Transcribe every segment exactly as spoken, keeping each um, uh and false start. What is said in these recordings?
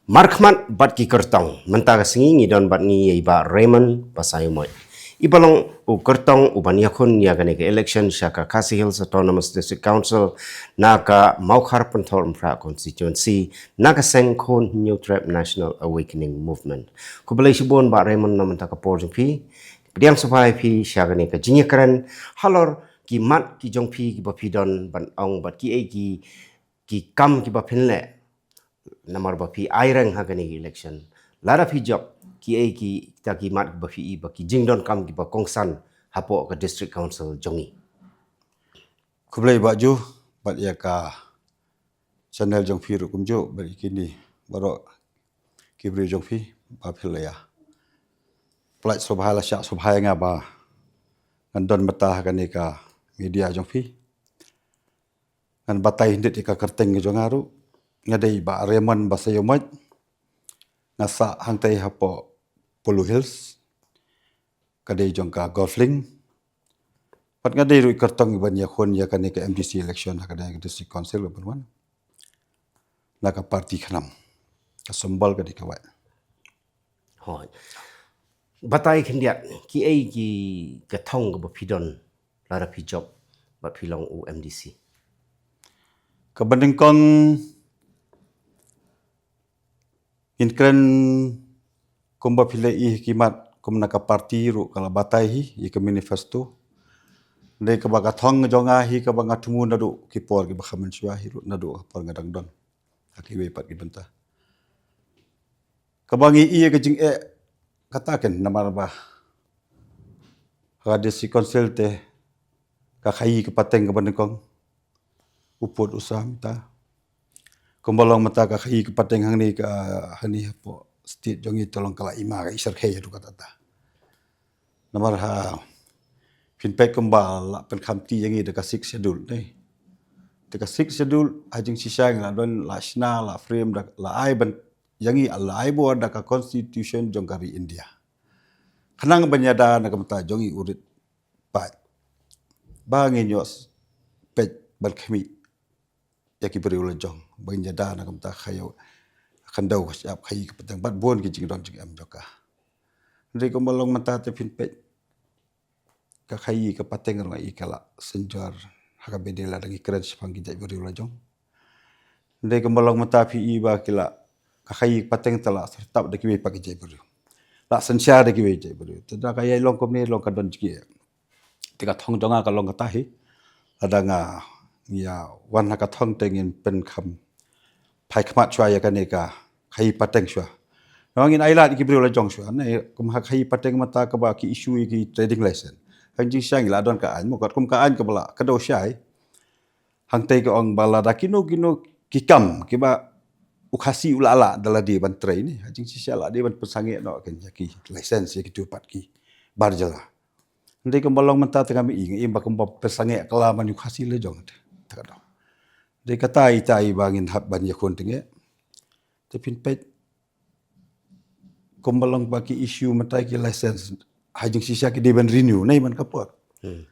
Markhmat bad ki kyrtong, mynta ka sngi ngi don bad ngi ïa i Bah Raymond Basaiawmoit, i ba long u kyrtong u ban ïakhun ïa kane ka election sha ka Khasi Hills Autonomous District Council na ka Mawkhar Pynthorumphra constituency, na ka seng Khun Hynñiewtrep National Awakening Movement. Khublei shibun Bah Raymond na mynta ka por jong phi. Pdiang sngewbha ïa phi sha kane ka jingïakren halor ki mat ki jong phi kiba phi don ban ong bad kiei ki ki kam kiba phin leh, namar ba phi aireng ha kane ka election. Lada phi jop, kiei kita ki mat kiba phi i ba ki jingdonkam kiba kongsan hapoh ka District Council jong ngi. Khublei Bah Ju, bad ïa ka channel jong phi ruh kumjuh, bad ïa kine baroh ki briew jong phi ba phi la ïa pynlait sngewbha, la shah sngewbha ïa nga ba ngan don mynta ha kane ka media jong phi. Ngan batai khyndiat ïa ka kyrteng jong nga ruh. Nga dei Bah Raymond Basaiawmoit. Nga sah hangtei hapoh Polo Hills, ka dei jong ka Golf Link. Bad nga dei ruh i kyrtong i ban ïakhun ïa kane ka M D C election ha kane ka District Council ka ban wan na ka party KHNAM. Ka symbol ka dei ka waiñ. Hooid. Batai khyndiat, kiei ki, ka thong kaba phi don lada phi jop bad phi long u M D C? Kaba nyngkong, ngin kren kumba phi la ïohi, ki mat kum na ka party ruh ka la batai hi ïa ka manifesto. Dei kaba ka thong jong nga hi kaba nga thmu naduh ki por kiba kham mynshuwa hi ruh, naduh ka por nga dang don ha kiwei pat ki bynta. Kaba ngi ïohi ka jingeh kata ken namar ba ha District Council te ka khaïi ka pateng kaba nyngkong u pud u sam ta. Kumba long mynta ka khaïi ka pateng hangne ka, hangne hapoh state jong ngi te long ka la ima ka i syrkhei haduh katta ta. Namar ha phin peit kumba la pynkhamti ïa ngi da ka Sixth Schedule ne. Te ka Sixth Schedule ha jingshisha ngi la don, la shna, la frame da, la ai ban ïa ngi, la ai bor da ka constitution jong ka ri India. Khnang ban ïada na ka bynta jong ngi u rit paid ba ngin ïoh peit ban khmih ïa ki briew la jong, ban ïada na ka bynta khaïi, khyndew ka shyiap, khaïi ka pateng bad bun ki jingdon jingem jong ka. Hynrei kumba long mynta te phin peit ka khaïi ka pateng ruh nga i ka la synjor ha kaba dei lada ngi kren shaphang ki jaitbynriew la jong. Hynrei kumba long mynta phi i ba ki la, ka khaïi ka pateng te la syrtap da kiwei pat ki jaitbynriew, la synshar da kiwei jaitbynriew. Te da ka ïai long kumne long ka don jingeh. Te ka thong jong nga ka long kata hi, lada nga ïa wan ha ka thong te ngin pynkham phai khmat shuwa ïa kane ka khaïi pateng shuwa. Namar ngin ai lad ïa ki briew la jong shuwa ne, kum ha khaïi pateng mynta kaba ki issue ïa ki trading license. Ha jingshisha ngi la don ka aiñ mo, katkum ka aiñ kaba la kdew shai. Hangtei ka ong ba lada kino kino ki kam kiba u Khasi u la lah da lade ban trei ne, ha jingshisha la dei ban pynsangeh noh ken ïa ki license ïa kito pat ki bar jylla. Hynrei kumba long mynta te ngam i, ngam i ba kumba pynsangeh ka la man u Khasi la jong te. Te ka dei. Dei kata ita i ba ngin hap ban ïakhun tynge. Te phin peit kumba long ba ki issue mynta ki license ha jingshisha ki dei ban renew ne man ka por. Hmm.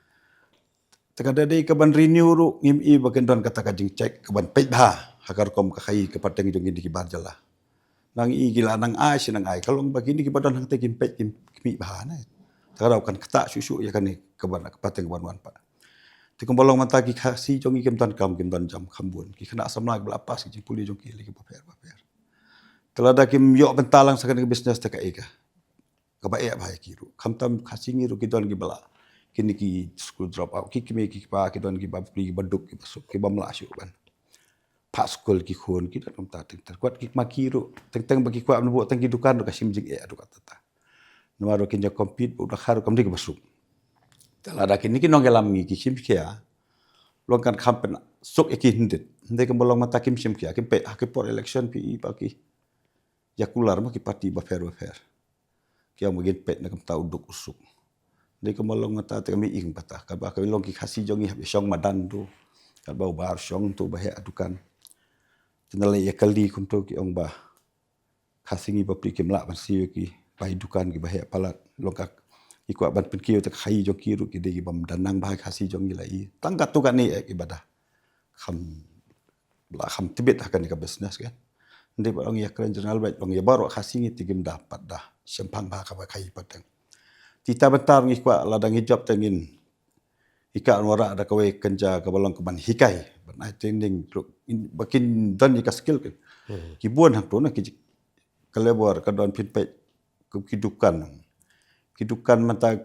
Te ka dei ka ban renew ruh ngim i ba kin don kata ka jingcheck ka ban peit bha ha ka rukom ka khaïi ka pateng jong kine ki bar jylla. Nang i ki la nang ai shi nang ai, ka long ba kine kiba don hangtei kim peit kim khmih bha ne. Te ka dei kan kata shuh shuh ïa kane ka ban ka pateng ban wan pat. Te kumba long mynta ki Khasi jong ngi kim don kam kim don jam kham bun. Ki khynnah samla kiba la pass ki jingpule jong ki la ki bapher bapher. Te lada kim ïoh bynta lang sa kane ka business te ka ïa ka kaba eh bha ïa ki ruh. Khamtam Khasi ngi ruh ki don kiba la, kine ki school drop out, ki kmie ki kpa ki don kiba pule kiba duk kiba suk kiba mlah shuh ban phah skul ki khun ki don kumta teng teng. Kwah ki kma ki ruh teng teng ba ki kwah ban buh tang ki dukan ruh ka shim jingeh ruh kata ta. Namar ruh kin ïa compete bad u Dkhar ruh kam dei kaba suk. Te lada kine ki nongïalam ngi ki shim khia, long kan kham pynsuk ïa ki hynrei. Hynrei kumba long mynta kim shim khia, kim peit ha ki por election phi i ba ki ïa kular ma ki party bapher bapher. Ki ong ba ngin peit na ka bynta u duk u suk. Dei kumba long mynta te kam i ing bata. Katba ka long ki Khasi jong ngi hap ïa shong madan tu. Katba u Bah shong tu ba heh dukan. Te na lei ïa kali kumtu ki ong ba Khasi ngi bapli kim lah ban siew ïa ki bai dukan kiba heh palat. Long ka ki kwah ban pynkiew te ka khaïi jong ki ruh ki dei kiba ym da nang ba Khasi jong ngi la i. Tang katto katne eh kiba da kham, la kham tbit ha kane ka business kan. Hynrei ba ong ïa kren general, ba ong ïa baroh Khasi ngi te kim da pat da shemphang bha kaba khaïi pateng. Te mynta ngi kwah lada ngi jop te ngin ïa ka wanrah da kawei ka kynja kaba long ka ban hikai, ban ai training, ba kin don ïa ka skill ki. Ki bun hangto na ki, ka labor ka don, phin peit ki dukan, ki dukan mynta,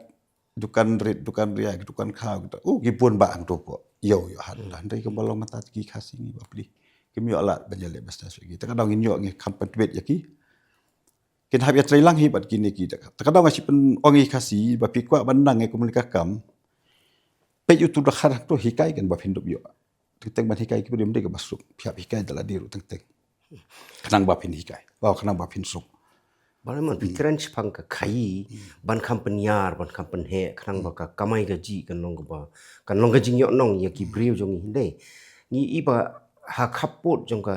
dukan rit, dukan ria, ki dukan khaw, kita u ki bun ba hangto pat. Ïoh ïoh hat la, hynrei kaba long mynta ki Khasi ngi bapli kim ïoh lad ban ïaleh business lagi. Te ka dang ngin ïoh ngi kham pynbeit ïa ki. Kin hap ïatrei lang hi bad kine ki. Te ka dang ngi shu pyn-ong ïa Khasi ba phi kwah ban nang ïa kumne ka kam, peit utu da khar hangto, hikai kan ba phin dup ïoh. Teng teng ban hikai ki briew ym dei kaba suk, phi hap hikai da lade ruh teng teng. Khnang ba phin hikai, ba khnang ba phin suk. Ba lemon phi kren shaphang ka khaïi ban kham pynïar, ban kham pynheh, khnang ba ka kamai kajih kan long kaba, kan long ka jingïohnong ïa ki briew jong ngi, hynrei ngi i ba ha khappud jong ka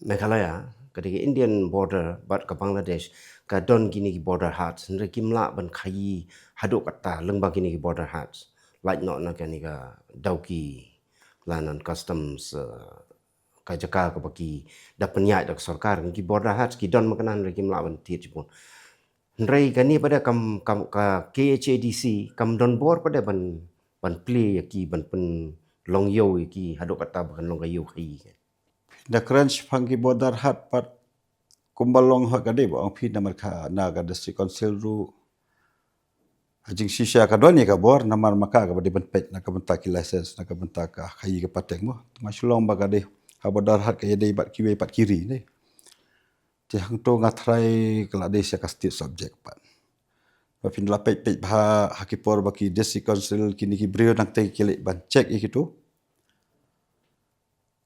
Meghalaya, ka dei ka Indian border bad ka Bangladesh, ka don kine ki border haats, hynrei kim lah ban khaïi haduh katta lyngba kine ki border haats. Lait noh na kane ka Dawki, la na customs, eh, ka jaka kaba ki da pynïaid da ka sorkar, ki border haats ki don mynta, hynrei kim lah ban thied shibun. Hynrei kane pat de kam, kam ka K H A D C kam don bor pat de ban, ban plie ïa ki, ban pynlong ïew ïa ki haduh katta ba kan long ka ïew khaïi. Da kren shaphang ki border haat pat, kumba long ha ka dei ba ong phi, namar ka na ka District Council ruh ha jingshisha ka don ïa ka bor, namar ma ka kaba dei ban peit na ka bynta ki license, na ka bynta ka khaïi ka pateng mo. Te ma shu long ba ka dei ha border haat ka ïadei bad kiwei pat ki ri ne. Te hangto nga tharai ka la dei sha ka state subject pat. Ba phin la peit peit bha ha ki por ba ki District Council kine ki briew nangta ki leit ban check ïa kito.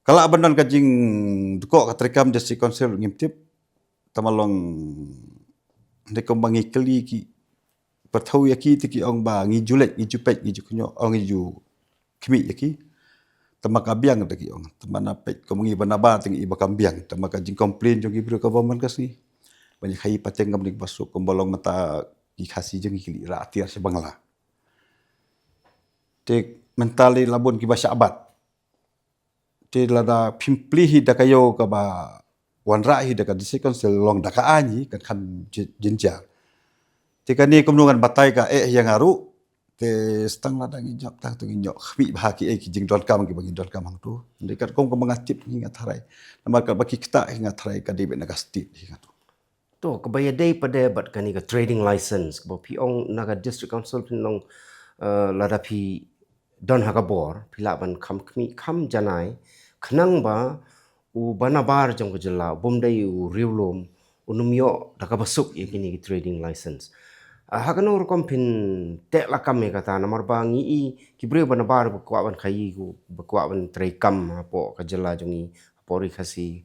Ka lah ban don ka jingdkoh ka treikam District Council, ngim tip. Tang ma long, hynrei kumba ngi kylli ki, pyrthuh ïa ki te ki ong ba ngi ju leit, ngi ju peit, ngi ju kynnoh, ong ngi ju khmih ïa ki. Tang ma ka biang te ki ong. Tang ma na peit kum ngi ba nabar te ngi i ba kam biang. Tang ma ka jingcomplain jong ki briew kaba man ka sngi. Ba ngi khaïi pateng kam dei ba suk, kumba long mynta ki Khasi jong ngi ki leit rah tiar sha Bangla. Te mynta lei la bun kiba shah bat. Te lada phim plie hi da ka ïew kaba wanrah hi da ka District Council, long da ka aiñ hi, kan kham ji-, jynjar. Te kane kumno ngan batai ka eh ïa nga ruh. Te tang lada ngi jop tang tu ngi ñiewkhmih bha ki, eh, ki jingdonkam kiba ngi donkam hangto. Hynrei katkum kaba nga tip hi nga tharai, namar kaba ki ktah hi nga tharai ka dei beit na ka state hi nga tu. To, kaba ïadei pat de bad kane ka trading license, kaba phi ong na ka District Council phin long, eh, lada phi don ha ka bor, phi lah ban kham khmih, kham janai, khnang ba u ba nabar jong ka jylla, bym dei u riewlum, un ym ïoh da kaba suk ïa kine ki trading license. Ah, ha kano rukom phin teh lakam ïa kata, namar ba ngi i ki briew ba nabar ba kwah ban khaïi, ba kwah ban treikam hapoh ka jylla jong ngi, hapoh Ri Khasi,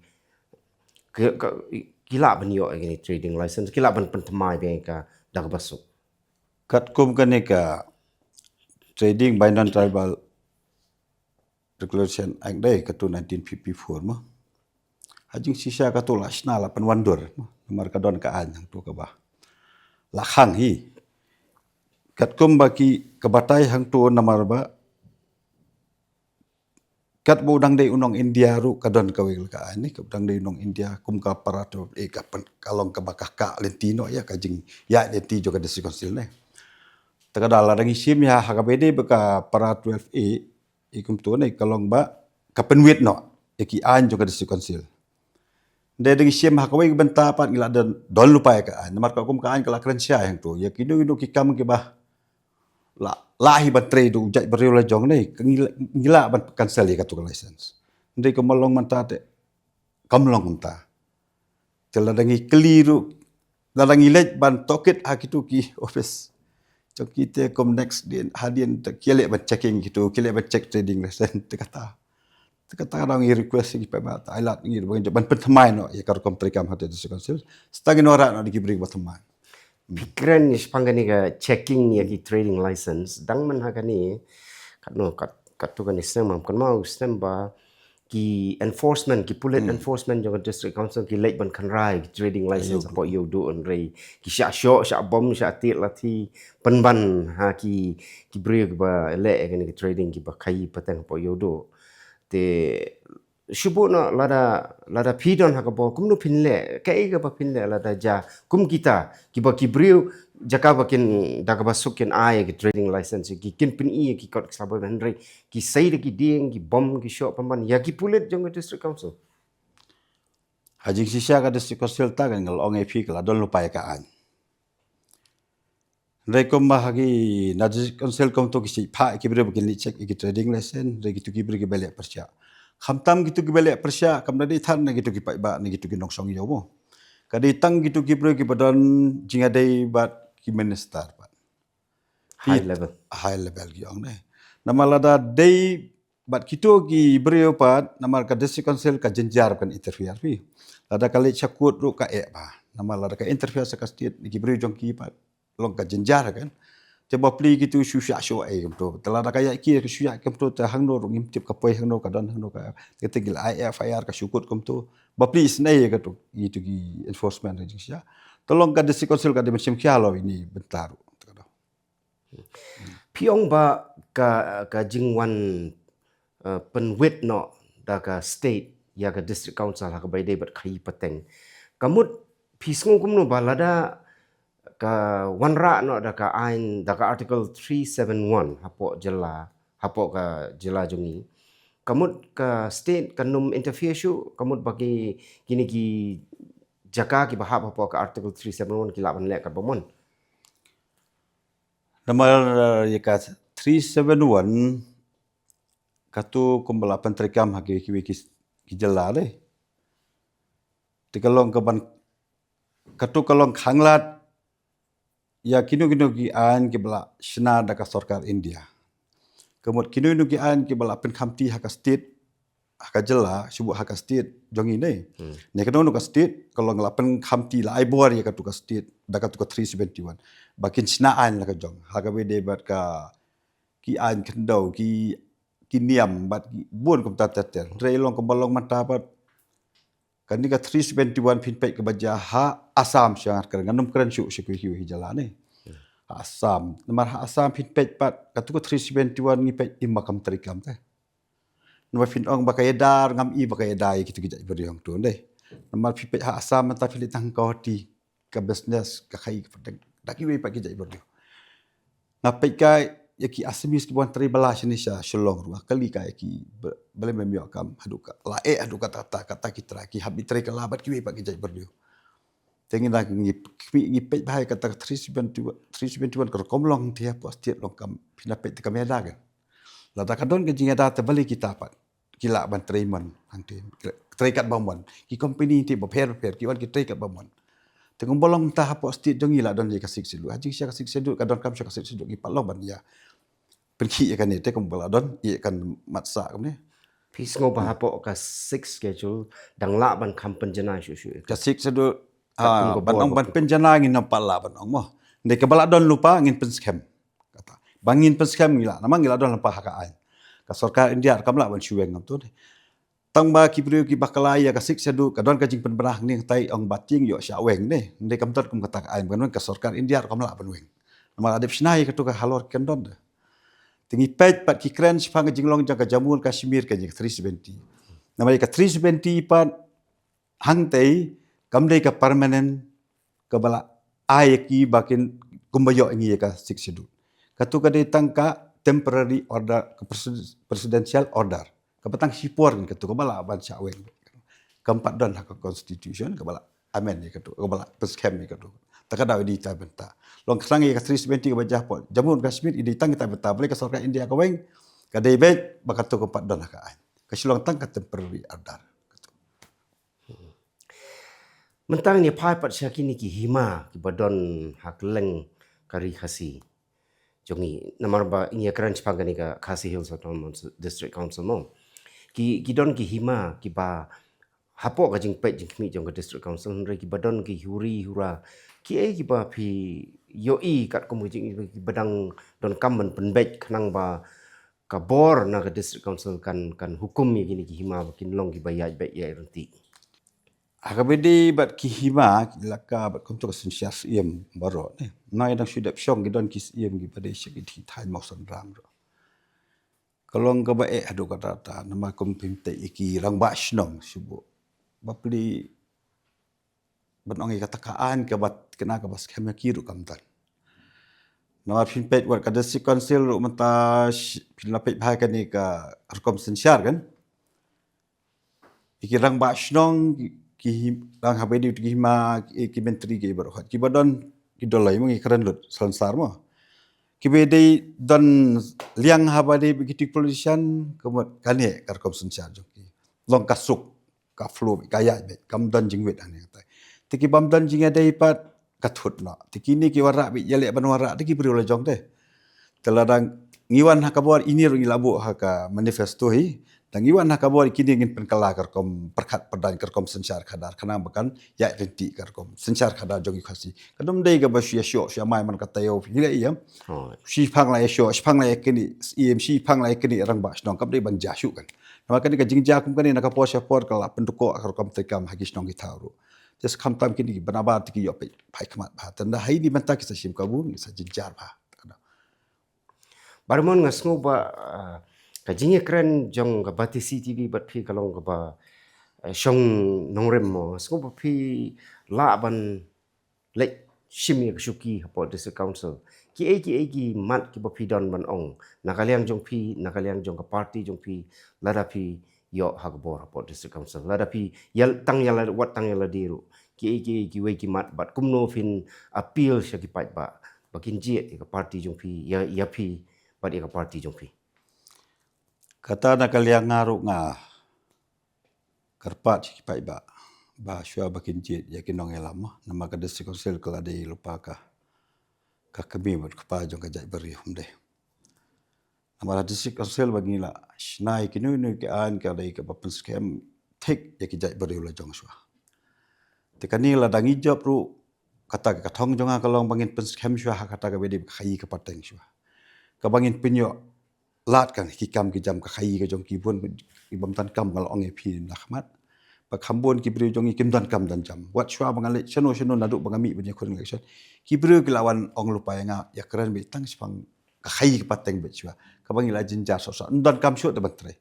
ki, ki, ki lah ban ïoh ïa kine trading license, ki lah ban pynthymmai biang ïa ka da kaba suk. Katkum kane ka Trading by Non-Tribal Regulation Act dei, katu nineteen fifty-four mo. Ha jingshisha katu la shna la pynwandur mo. Namar ka don ka aiñ hangtu kaba la khang hi. Katkum ba ki ka batai hangtu namar ba katba u dang dei u nong India ruh ka don kawei ka aiñ ne, ka dang dei u nong India kum ka para twelve A ka pyn-, ka long kaba ka, ka lynti noh ïa ka jingïaid lynti jong ka District Council ne. Te ka da la dang ïa shim ïa ha kaba dei ba ka para twelve A, i kumtu ne ka long ba ka pynwit noh ïa ki aiñ jong ka District Council. Dei dang ïa shim ha kawei ka bynta pat ngi la don, don lypa ïa ka aiñ. Namar ka kum ka aiñ ka la kren shai hangtu ïa kino kino ki kam kiba la, la hi ban trei da u jait briew la jong ne, ka ngi la, ngi la ban cancel ïa katu ka license. Dei ka ma long mynta te kam long mynta. Te lada ngi kylli ruh, lada ngi leit ban tohkit ha kitu ki office jong ki te kum next dien, hadien te ki leit ban checking kitu, ki leit ban check trading license te kata. Te kata ka dang ngi request ïa ki pynban, te ai lad ngi ban, ban pynthymmai noh ïa ka rukom treikam ha te District Council. Sdang ngin wanrah noh da ki briew ba thymmai. Phi kren ïa shaphang kane ka checking ïa ki trading license, dang man ha kane, katno, kat, katto katne snem, ngam kynmaw u snem ba ki enforcement, ki pulit enforcement jong ka District Council ki leit ban kynra ïa ki trading license hapoh Ïewduh, hynrei ki shah shoh, shah bom, shah tied lathi pynban ha ki, ki briew kiba leh ïa kane ka trading, kiba khaïi pateng hapoh Ïewduh. Te shu buh noh, lada, lada phi don ha ka bor, kumno phin leh, kaei kaba phin leh lada jia kum kita kiba ki briew, jaka ba kin, da kaba suk kin ai ki trading license, ki kin pyni ki kot ki sla bor, hynrei ki sei da ki dieng, ki bom, ki shoh pynban ïa ki pulit jong ka District Council. Ha jingshisha ka District Council ta kan ngal ong ïa phi ka la don lypa ïa ka aiñ. Hynrei kumba ha ki na District Council kumto ki shu phah ki briew ba kin leit check ïa ki trading license, hynrei kito ki briew kiba leh pyrshah. Khamtam kito kiba leh pyrshah kam da dei than na kito ki paidbah, na kito ki nongshong ïew mo. Ka dei tang kito ki briew kiba don jingïadei bad ki minister pat. High level. High level ki ong ne. Namar lada dei bad kito ki briew pat, namar ka District Council ka jynjar kan interfere phi. Lada ka leit sha court ruh ka eh bha. Namar lada ka interfere sha ka state, ki briew jong ki pat, long ka jynjar kan. Te bapli kito shu shah shu ei kumto. Te lada ka ïaid ki ka shu ïaid kumto, te hangno ruh ngim tip ka poi hangno, ka don hangno, ka, te te ki la ai F I R, ka shu kut kumto. Bapli isynei ïa kato, ïa kito ki enforcement ka jingshisha. Te long ka District Council ka dei ban shim khia ïa ine i bynta ruh. Te ka dei. Phi ong ba ka, ka jingwan, eh, pynwit noh da ka state ïa ka District Council ha kaba ïadei bad khaïi pateng. Ka mut phi sngew kumno ba lada ka wanrah noh da ka aiñ, da ka Article three seven one hapoh jylla, hapoh ka jylla jong ngi, ka mut ka state kan ym interfere shuh, ka mut ba ki, kine ki jaka kiba hap hapoh ka Article three seven one ki lah ban leh katba mon? Namar, eh, ïa ka three seven one, kato kumba la pyntreikam ha ki, ki, ki, ki jylla de. Te ka long ka ban, kato ka long khanglad ïa kino kino ki aiñ kiba la shna da ka sorkar India. Ka mut kino kino ki aiñ kiba la pynkhamti ha ka state, ha ka jylla, shu buh ha ka state jong ngi ne. Hmm. Ne kano kano ka state, ka long la pynkhamti, la ai bor ïa kato ka state da kato ka three seventy one. Ba kin shna aiñ la ka jong. Ha kaba ïadei bad ka, ki aiñ khyndew, ki, ki niam bad ki bun kumta ter ter. Hynrei long kumba long mynta bad kane ka three seventy one phin peit kaba jia ha Assam sha ngan kren, ngan ym kren shuh sha kiwei kiwei ki jylla ne. Ha Assam. Namar ha Assam phin peit pat, kato ka three seventy one ngi peit im ba kam treikam te. Namar phin ong ba ka ïada, ngam i ba ka ïada ïa kito ki jait briew hangto ne. Namar phi peit ha Assam mynta phi leit tang Guwahati, ka business, ka khaïi, ka pateng, da kiwei pat ki jait briew. Nga peit ka ïa ki Assamese kiba wan trei bylla shane sha Shillong ruh, nga kylli ka ïa ki ba, balei mem ïoh kam haduh ka, la eh haduh katta katta, katta ki trai, ki hap ïa trei kylla bad kiwei pat ki jait briew. Te ngi na ngi, ngi peit bha ïa kata ka three seventy one, three seventy one ka rukom long te hapoh state long kam, phi na peit te kam ïada kan. Lada ka don ka jingïada te balei kita pat ki lah ban trei mon hangte, trei katba mon. Ki company te bapher bapher ki wan ki trei katba mon. Te kumba long mynta hapoh state jong ngi la don ïa ka Sixth Schedule. Ha jingshisha ka Sixth Schedule ka donkam sha ka Sixth Schedule, ngi pat long ban ïa pynkhih ïa kane, te kumba la don ïa kan mat sah kumne. Phi sngew ba hapoh ka Sixth Schedule dang lah ban kham pynjanai shuh shuh ïa ka Sixth Schedule, kat kum ah, ka ban bor ong ba ban pynjanai ngin ym pat lah ban ong mo. Hynrei kaba la don lypa ngin pynskhem. Kata. Ba ngin pynskhem ngi lah, namar ngi la don lypa ha ka aiñ. Ka sorkar India kam lah ban shu weng ngam tu ne. Tang ba ki briew kiba kylla ïa ka Sixth Schedule, ka don ka jingpynbna hangne hangtai ong ba tieng ïoh shah weng ne. Hynrei kam don kum kata ka aiñ, ban weng ka sorkar India kam lah ban weng. Namar la dep shna ïa kato ka halor kan don de. Te ngi peit pat ki kren shaphang ka jinglong jong ka Jammu and Kashmir ka jing three seventy. Namar ïa ka three seventy pat hangtai kam dei ka permanent kaba la ai ïa ki ba kin kumba ïoh ngi ïa ka Sixth Schedule. Kato ka dei tang ka temporary order, ka presi-, presidential order. Kaba tang shipor ngi kato kaba lah ban shah weng. Kam pat don ha ka constitution kaba la amend ïa kato, kaba la pynskhem ïa kato. Ta ka daw i dei ta bynta. Long khnang ïa ka three seventy kaba jia hapoh Jammu and Kashmir i dei tang ita bynta, balei ka sorkar India ka weng, ka dei beit ba kato kam pat don ha ka aiñ. Ka shu long tang ka temporary order. Mynta ngin ïa phai pat sha kine ki hima kiba don ha kylleng ka ri Khasi jong ngi, namar ba ngi ïa kren shaphang kane ka Khasi Hills Autonomous District Council mo. Ki, ki don ki hima kiba hapoh ka jingpeit jingkhmih jong ka District Council, hynrei kiba don ki huri hura, kiei kiba phi ïohi katkum ka jing, kiba dang donkam ban pynbeit khnang ba ka bor na ka District Council kan, kan hukum ïa kine ki hima ba kin long kiba ïaid beit ïaid ryntih. Ha kaba ïadei bad ki hima, ki laka bad kumto ka synshar siem baroh ne. Nai dang shu dep shong ki don ki siem kiba dei sha ki thaiñ Mawsynram ruh. Ka long kaba eh haduh katta katta, namar kum phim tip ïa ki rangbah shnong shuh. Ba pli ban ong ïa kata ka aiñ kaba kena kaba skhem ïa ki ruh kam don. Namar phin peit wat ka district council ruh mynta sh-, phin la peit bha kane ka rukom synshar kan. Ïa ki rangbah shnong ki, ki him-, lang haba dei ki hima, ki, ki myntri ki baroh ki ba don, ki don lai mo, ngi kren lut salonsar mo. Ki ba dei don liang haba dei ki politician, ka mut kane ka rukom synshar jong ki. Long ka suk, ka flow, ka ïaid beit, kam don jingwit hangne katai. Te ki bym don jingïadei pat, ka thut noh. Te kine ki wanrah beit, ïaleh ban wanrah, te ki briew la jong te. Te lada ngi wan ha ka bor, ine ruh ngi la buh ha ka manifesto hi. Da ngi wan ha ka bor, kine ngin pynkylla ka rukom pyrkhat pyrdaiñ, ka rukom synshar khadar, khnang ba kan ïaid ryntih ka rukom synshar khadar jong ki Khasi. Kan ym dei kaba shu ïashoh, shu ïamai man ka taïew, phi leh ïa. Hooid. Shipang la ïashoh, shipang la ïaknieh, ïa, shipang la ïaknieh rangbah shnong, kam dei ban jia shuh kan. Namar kane ka jingjia kum kane na ka por sha por ka la pynduh ka rukom treikam ha ki shnong ki thaw ruh. Te sa khamtam kine ki ba nabar te ki ïoh peit phai khmat bha. Tang da ha ine i bynta ki sa shim kabu, ki sa jynjar bha. Barimon nga sngew ba, ah, ka jingïakren jong ka Batesi TV bad phi ka long kaba, eh, shong nongrim mo. Nga sngew ba phi lah ban leit shim ïa ka shuki hapoh District Council. Kiei kiei ki mat kiba phi don ban ong na ka liang jong phi, na ka liang jong ka party jong phi, lada phi ïoh ha ka bor hapoh District Council. Lada phi ïa tang ïa la, wat tang ïa lade ruh. Kiei kiei kiwei ki mat bad kumno phin appeal sha ki paidbah ba kin jied ïa ka party jong phi, ïa, ïa phi bad ïa ka party jong phi. Kata na ka liang nga ruh nga kyrpad sha ki paidbah ba shuwa ba kin jied ïa ki nongïalam mo. Namar ka District Council ka la dei lypa ka, ka kmie bad kpa jong ka jaitbynriew, ym dei? Namar ha District Council ba ngi la shna ïa kino kino ki aiñ ka dei kaba pynskhem thik ïa ki jaitbynriew la jong shuwa. Te kane lada ngi jop ruh, kata ka thong jong nga ka long ba ngin pynskhem shuwa ha kata kaba dei ka khaïi ka pateng shuwa. Kaba ngin pynïoh lad kan ki kam ki jam ka khaïi ka jong ki bun, ki bym donkam, nga la ong ïa phi na khmat. Ba kham bun ki briew jong ngi kim donkam don jam. Wat shuwa ba nga leit shano shano naduh ba nga mih ban ïakhun election, ki briew ki la wan ong lypa ïa nga, ïakren beit tang shaphang ka khaïi ka pateng beit shuwa. Kaba ngi la jynjar soh soh, ym donkam shuh da ban trei.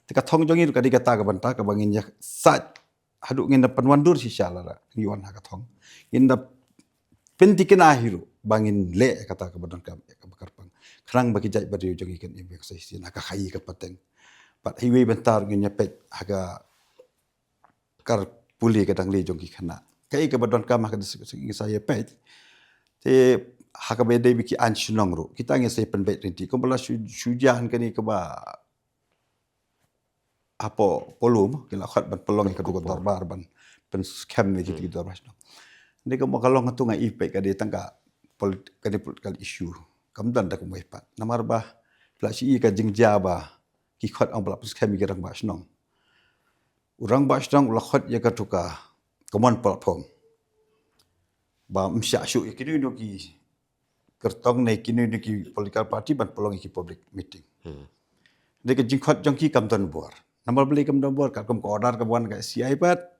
Te ka thong jong ngi ruh ka dei kata ka bynta kaba ngin ïa sait haduh ngin da pynwandur shisha lada ngi wan ha ka thong. Ngin da pynthikna hi ruh ba ngin leh kata kaba donkam, kaba kyrpang. Khnang ba ki jaitbynriew jong ngi kin im ïa ka shisien ha ka khaïi ka pateng. Bad ha iwei i bynta ruh ngin ïa peit ha ka kar pule ka dang leh jong ki khynnah. Kaei kaba donkam ha ka district ngi sa ïa peit. Te ha kaba dei bad ki aiñ shnong ruh, kita ngi sa ïa pynbeit ryntih. Kumba la shu, shu jia hangkane kaba hapoh Polo mo, ki la khot ban pynlong ïa ka dei ka dorbar ban pynskhem ïa ki, hmm, dei ka dorbar shnong. Dei ka mo ka long hangto nga i peit ka dei tang ka polit-, ka dei political issue. Kam don da kumwei pat. Namar ba phi la shu i ka jingjia ba ki khot ong ba la pynskhem ïa ki rangbah shnong. U rangbah shnong u la khot ïa kato ka common platform ba ym shah shuh ïa kino kino ki kyrtong ne kino kino ki political party ban pynlong ïa ki public meeting. Hmm. Dei ka jingkhot jong ki kam don bor. Namar balei kam don bor? Katkum ka order kaba wan ka S C I pat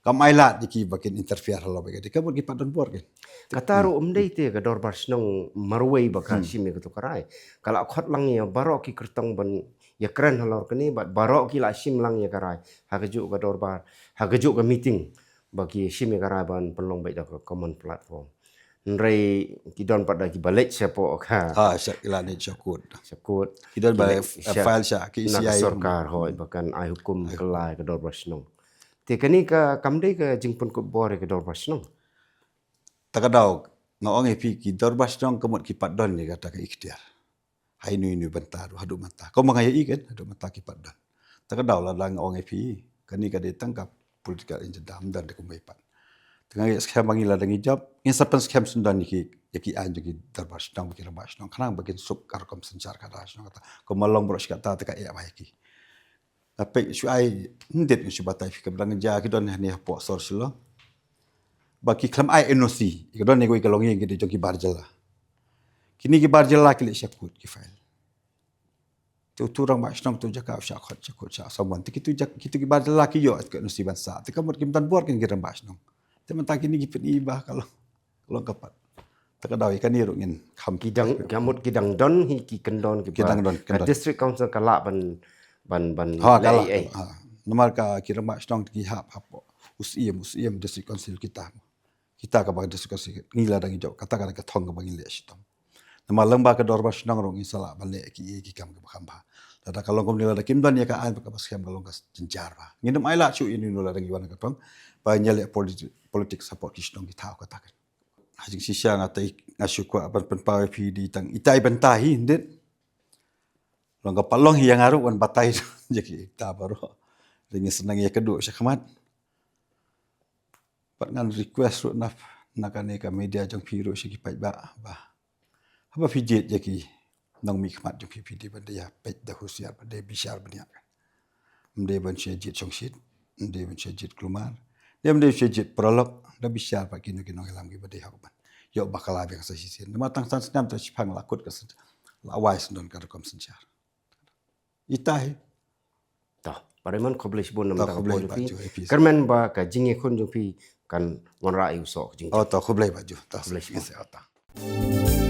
kam ailad ïa ki ba kin interfere halor ba ka dei, ka bor ki pat don bor kan. Kata ruh ym dei te ka dorbar shnong marwei ba ka, hmm, shim ïa kato ka rai. Ka la khot lang ïa baroh ki kyrtong ban ïakren halor kane bad baroh ki la shim lang ïa ka rai ha kajuh ka dorbar, ha kajuh ka meeting ba ki shim ïa ka rai ban pynlong beit da ka common platform. Hynrei ki don pat da kiba leit shapoh ka, ha, sha, ki la leit sha kut. Sha kut. Ki don ba, ki leit sha, eh, file sha ka na ka E C I sorkar, hooid, ba kan ai hukum, ai hukum, kylla ïa ka dorbar shnong. Te kane ka kam dei ka jingpynkup bor ïa ka dorbar shnong. Ta ka daw nga ong ïa phi, ki dorbar shnong ka mut ki pat don ïa kata ka iktiar. Ha ino ino i bynta ruh haduh mynta. Kumba nga ïa i kan, haduh mynta ki pat don. Ta ka daw lada nga ong ïa phi, kane ka dei tang ka political agenda, ym don da kumwei pat. Te nga ïa skhem ba ngi lada ngi jop, ngin sa pynskhem sngewdon ïa ki, ïa ki aiñ jong ki dorbar shnong, ki rangbah shnong, khnang ba kin suk ka rukom synshar khadar shnong kata. Kumba long baroh shi katta te ka eh bha ïa ki. Nga peit shu ai, ym dei nga shu batai phi, kaba dang jia ki don hangne hapoh sor Shillong. Ba ki khlem ai N O C, ki don ïa kawei ka longïing ki dei jong ki bar jylla. Kine ki bar jylla ki leit sha kut ki file. Te utu u rangbah shnong utu jaka u shah khot, shah khot, shah summon. Te kitu jak-, kitu ki bar jylla ki ïoh ka N O C ban sah. Te ka mut kim don bor kan ki rangbah shnong. Te mynta kine ki pyni ba ka long, ka long ka pat. Ta ka daw ïa kane ruh ngin kham. Ki dang, ka mut ki dang don hi ki kyndon ki Ki dang don, ka kyndon. District Council ka lah ban, ban, ban Ha, ka leh lah. ei ei. Ha. Namar ka ki rangbah shnong ki hap hap. U Syiem, u Syiem District Council kita. Kita kaba District Council. Ngi la dang jop, kata ka dang ka thong kaba ngi leh shitom. Namar lyngba ka dorbar shnong ruh ngi sa lah ban leh ki, ki kam kaba kham bha. Lada ka long kumne lada kim don ïa ka aiñ kaba skhem ka long ka jynjar bha. Ngin ym ailad shuh ïa une u la dang ïa wan ka thong. Ba ngi leh politi-, politics support ki shnong ki thaw kata kan. Ha jingshisha nga tai nga shu kwah ban pynpaw ïa phi dei tang itai bynta hi, hynrei long ka palong hi ïa nga ruh ban batai ïa kita baroh. Dei ngi sdang ïa ka duh shakhmat. Pat ngan request ruh na, na kane ka media jong phi ruh sha ki paidbah ba haba phi jied ïa ki nongmihkhmat jong phi, phi dei ban da ïa peit da husiar, ban da bishar bniah. Ym dei ban shu jied shongshit, ym dei ban shu jied kulmar, ym dei ban shu jied paralok, da bishar pat kino kino ki nongïalam kiba dei hok ban ïoh bakla biang sa shisien. Namar tang san snem te shiphang la kut ka syn-, la wai syndon ka rukom synshar. Itai. Tah, Bah Raymond, khublei shibun na Tah, ka khublei por Bah phi. Joe, eh, phi. Kyrmen ba ka jingïakhun jong phi kan wanrah ïa u soh ka jingim. Oh, tah, khublei Bah Joe. Tah, Khublei shibun. Tah.